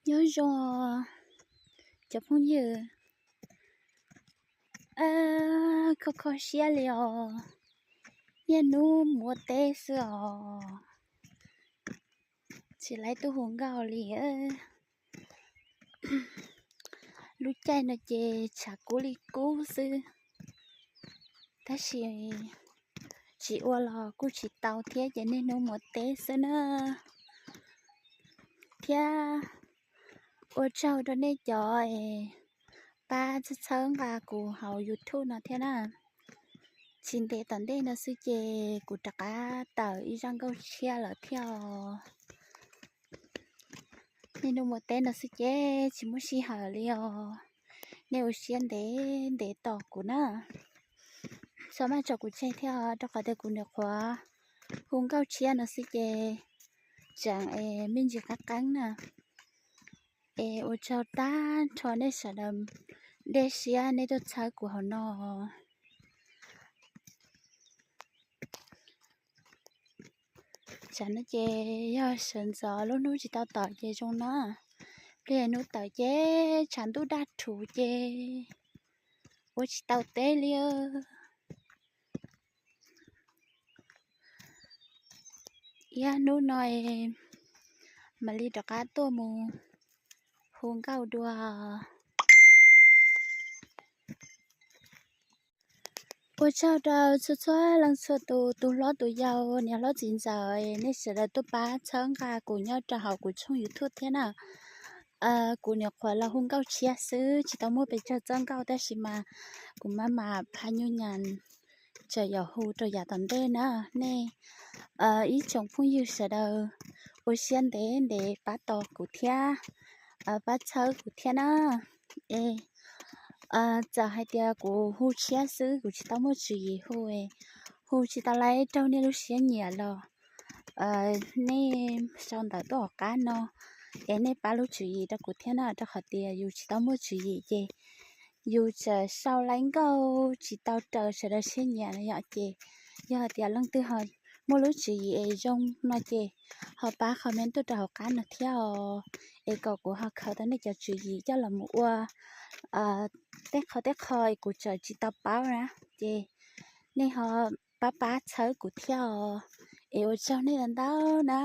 Nyob zoo cov phooj ywg, kho kho siab li os, niaj hnub mus ua teb xwb os, tsis laib tuaj hu nkauj li. Lub caij no ces tshav kub li kub xwb, tab sis tsis ua los kuj tsis tau thiab ces niaj hnub mus ua teb xwb na. Thiab ua tsaug rau nej cov pab txhawb nqa kuv hauv YouTube no thiab na. Tsis ntev tom ntej no xwb ces kuv rov qab tawm ib zaj nkauj tshiab lawm thiab os. Niaj hnub mus teb no xwb ces tsis muaj sij hawm li os. Nej ua siab ntev ntev tos kuv na, txhob maj tso kuv tseg thiab os, rau qhov tias kuv nyuam qhuav hu nkauj tshiab no xwb ces tseem me ntsis qeeb qeeb na. Es ua tsaug tag nrho nej sawv daws dej siab nej tuaj txhawb kuv hauv no. Tsam no ces yog sawv ntxov lub hnub tsis tau tom ces zoo na, pliag hnub tawm ces tshav ntuj daj rhuv ces ua tsis tau teb li. Ib hnub no mam li rov qab tuaj mus hu nkauj dua. Ua tsaug rau txhua txhua leej txhua tus, tus hlob tus yau, niam hlob txiv ntxawm, nej sawv daws tuaj pab txhawb nqa kuv nyob rau hauv kuv tshooj YouTube thiab na. Kuv nyuam qhuav los hu nkauj tshiab xwb tsis tau muaj pes tsawg txoj nkauj tab sis mas kuv maj mam phaj nyuj nyas tseem yuav hu rau yav tom ntej na. Nej ib tsoom phooj ywg sawv daws ua siab ntev ntev pab tos kuv thiab pab txhawb kuv thiab na. Es txawm hais tias kuv hu tshiab xwb kuv tsis tau muaj tswv yim hu, hu tsis tau laib raug nej lub siab nyiam los nej sau ntawv tuaj hauv qab no es nej pab lub tswv yim rau kuv thiab na, rau qhov tias yus tsis tau muaj tswv yim ces yus tseem sau laib nkauj tsis tau raws sawv daws siab nyiam no yom. Ces yog hais tias leej twg ho muaj lub tswv yim es zoo no ces ho pab comment tuaj rau hauv qab no thiab os, es kom kuv ho khaws tau nej cov tswv yim coj los mus ua tej qho tej qho es kuv tseem tsis tau paub na. Ces nej ho pab pab txhawb kuv thiab os, es ua tsaug nej ntau ntau na.